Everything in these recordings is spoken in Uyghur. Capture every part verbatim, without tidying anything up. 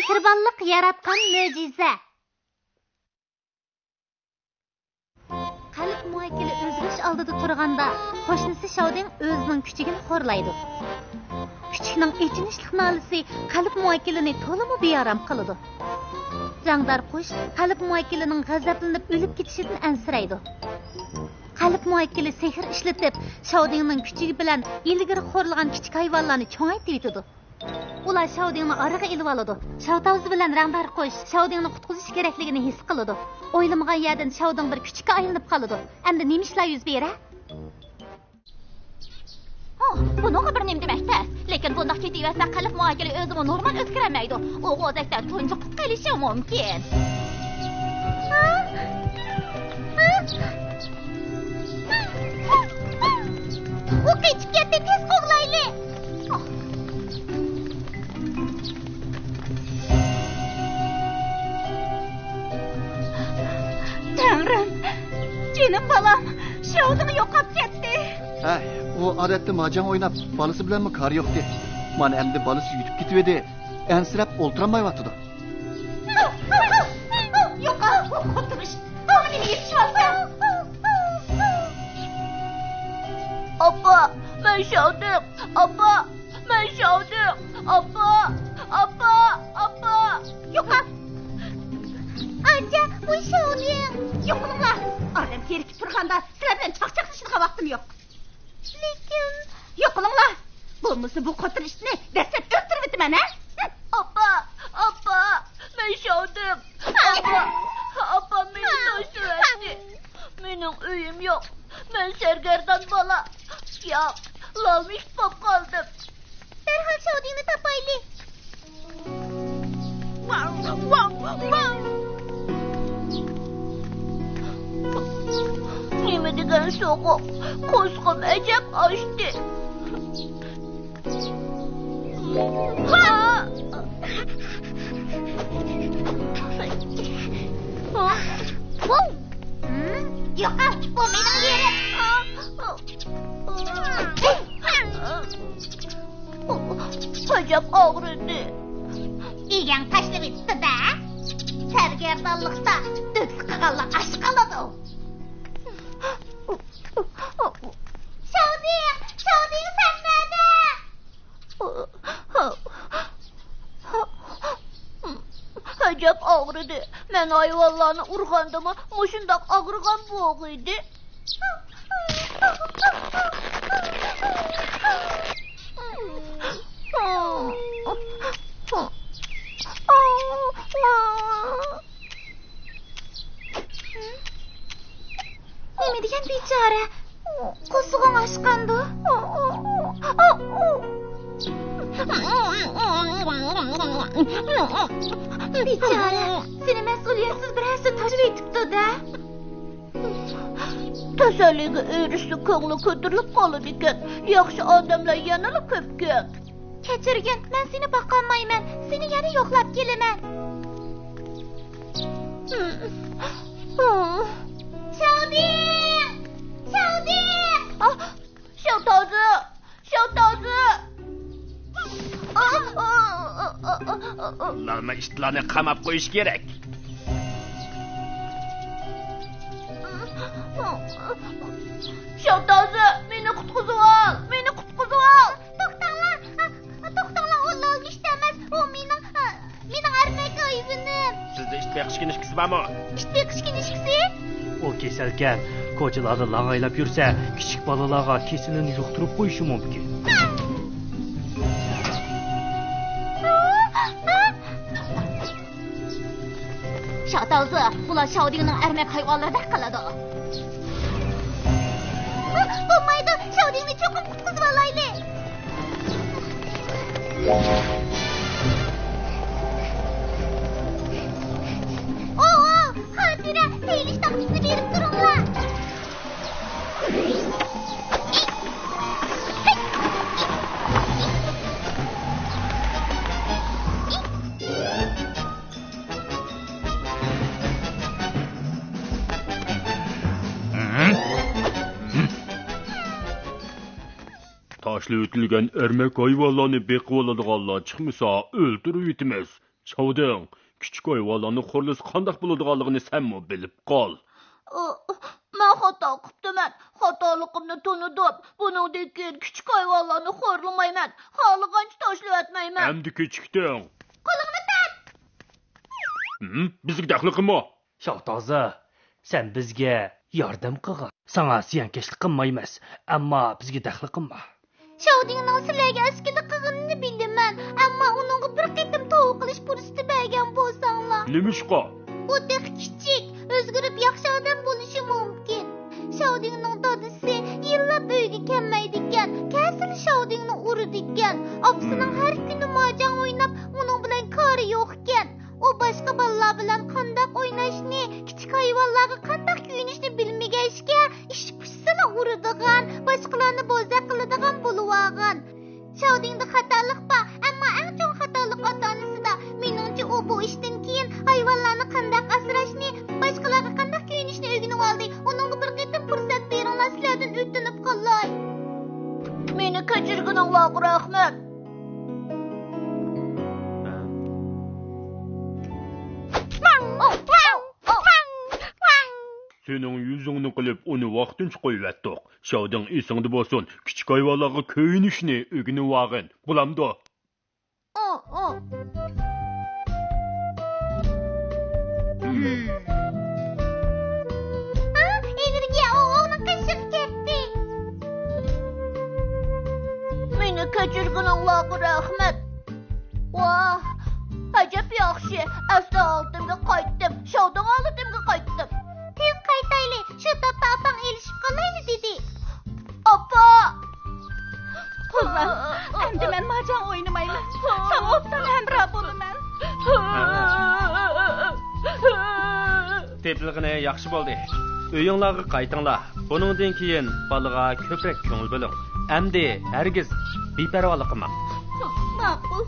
مېھرىبانلىق ياراتقان مۆجىزە. قەلب مۇۋەككىلى ئۆلتۈرۈش ئالدىدا تۇرغاندا، قوشنىسى شاۋدىڭ ئۆزىنىڭ كۈچۈكىنى خورلايدۇ. كۈچۈكنىڭ ئېچىنىشلىق نالىسى قەلب مۇۋەككىلىنى تولىمۇ بىئارام قىلىدۇ. رەڭدار قۇش قەلب مۇۋەككىلىنىڭ غەزەپلىنىپ ئۆلۈپ كېتىشىدىن ئەنسىرەيدۇ. قەلب مۇۋەككىلى سېھىر ئىشلىتىپ، شاۋدىڭنىڭ كۈچۈكى بىلەن ئىلگىرى خورلىغان كىچىك ھايۋانلارنى چوڭايتىۋېتىدۇ. ئۇلار شاۋدىڭنى ئارىغا ئېلىۋالىدۇ. شاۋتاۋزا بىلەن رەڭدار قۇش شاۋدىڭنى قۇتقۇزۇش كېرەكلىكىنى ھېس قىلىدۇ. ئويلىمىغان يەردىن شاۋدىڭ بىر كۈچۈككە ئايلىنىپ قالىدۇ. ئەمدى نېمە ئىشلار يۈز بېرە؟ ھە، بۇنىڭغا بىر نېمە دېمەك تەس. لېكىن بۇنداق كېتىۋەرسە، قەلب مۇھاكىمە ئۆزىمۇ نورمال ئۆتكۈرەلمەيدۇ. ئۇ غوزەكتە تۇنجۇقۇپ قېلىشى مۇمكىن. ئۇ قېچىپ كەتتى، تېز قوغلايلى. تەڭرىم، جېنىم بالام، شاۋدىڭ يوقاپ كەتتى. ھەي، ئۇ ئادەتتە ماجاڭ ئويناپ، بالىسى بىلەنمۇ كارى يوقتى. مانا ئەمدى بالىسى يۈدۈپ كېتىۋىدى، ئەنسىرەپ ئولتۇرالمايۋاتىدۇ. يوقال، بۇ قوتۇرۇش. بۇ نېمە يېتىشىۋالسا؟ ئاپا، مەن شاۋدىڭ. ئاپا، مەن شاۋدىڭ. ئاپا، ئاپا، ئاپا. يوقال. ئانچە، بۇ شاۋدىڭ. يوقىلىڭلار. ئادەم تېرىكىپ تۇرغاندا سىلەر بىلەن چاقچاقلىشىدىغان ۋاقتىم يوق. لېكىن. يوقىلىڭلار! بولمىسا بۇ قوتۇر ئىتنى دەسسەپ ئۆلتۈرۈۋېتىمەن، ھە؟ ئاپا! ئاپا! مەن شاۋدىڭ! ئاپا! ئاپام مېنى تاشلىۋەتتى. مېنىڭ ئۆيۈم يوق. مەن سەرگەردان بالا. ياق، لالما ئىت بولۇپ قالدىم. دەرھال شاۋدىڭنى تاپايلى. نېمە دېگەن سوغۇق، قورسىقىم ئەجەب ئاچتى. يوقال، بۇ مېنىڭ يېرىم. ئەجەب ئاغرىدى. ئىگەڭ تاشلىۋېتىپتۇ-دە. سەرگەردانلىقتا دۆت قىلغانلار ئاچ قالىدۇ. شاۋدىڭ، شاۋدىڭ، سەن نەدە؟ ئەجەب ئاغرىدى. مەن ھايۋانلارنى ئۇرغاندىمۇ مۇشۇنداق ئاغرىغان بولغىيدى. نېمە دېگەن بىچارە؟ قورسىقىڭ ئاچقاندۇ؟ بىچارە، سېنى مەسئۇلىيەتسىز بىرەرسى تاشلىۋېتىپتۇ-دە. تەسەللىگە ئېرىشسە كۆڭلى كۆتۈرۈلۈپ قالىدىكەن. ياخشى ئادەملەر يەنىلا كۆپكەن. كەچۈرگىن، مەن سېنى باقالمايمەن. سېنى يەنە يوقلاپ كېلىمەن. شاۋدىڭ! شاۋدىڭ! شاۋتازى! شاۋتازى! لالما ئىتلارنى قاماپ قويۇش كېرەك. شاۋتازى، مېنى قۇتقۇزۇۋال! مېنى قۇتقۇزۇۋال! توختاڭلار! توختاڭلار، ئۇ لالما ئىت ئەمەس، ئۇ مېنىڭ، مېنىڭ ئەرمەك ھايۋىنىم. سىزدە ئىت بېقىش كىنىشكىسى بارمۇ؟ ئىت بېقىش كىنىشكىسى؟ ئۇ كېسەلكەن، كوچىلاردا لاڭايلاپ يۈرسە، كىچىك بالىلارغا كېسىلىنى يۇقتۇرۇپ قويۇشى مۇمكىن. شاۋتازى، بۇلار شاۋدىڭنىڭ ئەرمەك ھايۋانلىرىدەك قىلىدۇ. بولمايدۇ، شاۋدىڭنى چوقۇم قۇتقۇزۇۋالايلى. ئوۋ، خاتىرە، تېيىلىش تاختىسىنى بېرىپ تۇرۇڭلار. تاشلىۋېتىلگەن ئەرمەك ھايۋانلارنى بېقىۋالىدىغانلار چىقمىسا، ئۆلتۈرۈۋېتىمىز. شاۋدىڭ، كىچىك ھايۋانلارنى خورلىسا قانداق بولىدىغانلىقىنى سەنمۇ بىلىپ قال. ئۇ، مەن خاتا قىپتىمەن. خاتالىقىمنى تونۇدۇم. بۇنىڭدىن كېيىن كىچىك ھايۋانلارنى خورلىمايمەن. خالىغانچە تاشلىۋەتمەيمەن. ئەمدى كېچىكتىڭ. قولۇڭنى تارت! ھىم، بىزگە دەخلى قىلما. شاۋتازا، سەن بىزگە ياردەم قىلغىن. ساڭا زىيانكەشلىك قىلمايمىز، ئەمما بىزگە دەخلى قىلما. شاۋدىڭنىڭ سىلەرگە ئەسكىلىك قىلغىنىنى بىلىمەن، ئەمما ئۇنىڭغا بىر قېتىم توۋا قىلىش پۇرسىتى بەرگەن بولساڭلار. نېمىشقا؟ ئۇ تېخى كىچىك، ئۆزگىرىپ ياخشى ئادەم بولۇشى مۇمكىن. شاۋدىڭنىڭ دادىسى يىللاپ ئۆيگە كەلمەيدىكەن، كەلسىلا شاۋدىڭنى ئۇرىدىكەن. ئاپىسىنىڭ ھەر كۈنى ماجاڭ ئويناپ، ئۇنىڭ بىلەن كارى يوقكەن. ئۇ باشقا بالىلار بىلەن قانداق ئويناشنى، كىچىك ھايۋانلارغا قانداق كۆيۈنۈشنى بىلمىگەچكە، ئىششىق پىشسىلا ئۇرىدىغان، باشقىلارنى بوزەك قىلىدىغان بولۇۋالغان. شاۋدىڭدا خاتالىق بار، ئەمما ئەڭ چوڭ خاتالىق ئاتا-ئانىسىدا. مېنىڭچە، ئۇ بۇ ئىشتىن كېيىن ھايۋانلارنى قانداق ئاسراشنى، باشقىلارغا قانداق كۆيۈنۈشنى ئۆگىنىۋالدى. ئۇنىڭغا بىر قېتىم پۇرسەت بېرىڭلار، سىلەردىن ئۆتۈنۈپ قالاي. مېنى كەچۈرگىنىڭلارغا رەھمەت. سېنىڭ يۈزۈڭنى قىلىپ، ئۇنى ۋاقتىنچە قويۇۋەتتۇق. شاۋدىڭ، ئېسىڭدە بولسۇن، كىچىك ھايۋانلارغا كۆيۈنۈشنى ئۆگىنىۋالغىن. بولامدۇ؟ ئۇ، ئۇ. ئا، ئېنېرگىيە ئوۋنىڭ قېشىغا كەتتى. مېنى كەچۈرگىنىڭلارغا رەھمەت. ۋاھ، ئەجەب ياخشى. ئەسلى ھالىتىمگە قايتتىم. شاۋدىڭ ھالىتىمگە قايتتىم. تېز قايتايلى، شۇ تاپتا ئاپاڭ ئېلىشىپ قالايلى دېدى. ئاپا! قىزلار، ئەمدى مەن ماجاڭ ئوينىمايمەن. ساڭا ئوبدان ھەمراھ بولىمەن. تېپىلغىنى ياخشى بولدى. ئۆيۈڭلارغا قايتىڭلار. بۇنىڭدىن كېيىن بالىغا كۆپرەك كۆڭۈل بۆلۈڭ. ئەمدى ھەرگىز بىپەرۋالىق قىلماڭ. ماقۇل.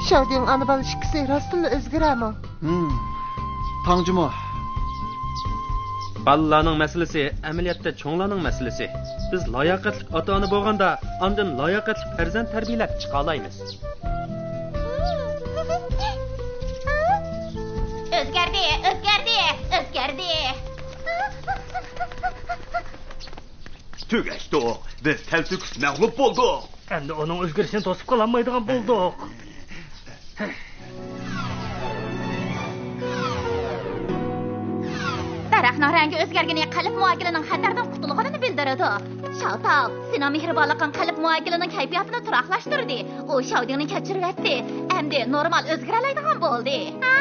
شاۋدىڭ ئانا-بالا ئىككىسى راستتىنلا ئۆزگىرەمۇ؟ ھىم. تاڭجىمۇ. بالىلارنىڭ مەسىلىسى ئەمەلىيەتتە چوڭلارنىڭ مەسىلىسى. بىز لاياقەتلىك ئاتا-ئانا بولغاندا، ئاندىن لاياقەتلىك پەرزەنت تەربىيەلەپ چىقالايمىز. ئۆزگەردى، ئۆزگەردى، ئۆزگەردى. تۈگەشتۇق. بىز تەلتۆكۈس مەغلۇپ بولدۇق. ئەمدى ئۇنىڭ ئۆزگىرىشىنى توسۇپ قالالمايدىغان بولدۇق. دەرەخنىڭ رەڭگى ئۆزگەرگىنى قەلب مۇئەككىلىنىڭ خەتەردىن قۇتۇلغىنىنى بىلدۈرىدۇ. شاۋتاۋ، سېنىڭ مېھرىبانلىقىڭ قەلب مۇئەككىلىنىڭ كەيپىياتىنى تۇراقلاشتۇردى. ئۇ شاۋدىڭنى كەچۈرۈۋەتتى. ئەمدى نورمال ئۆزگىرەلەيدىغان بولدى. ھە؟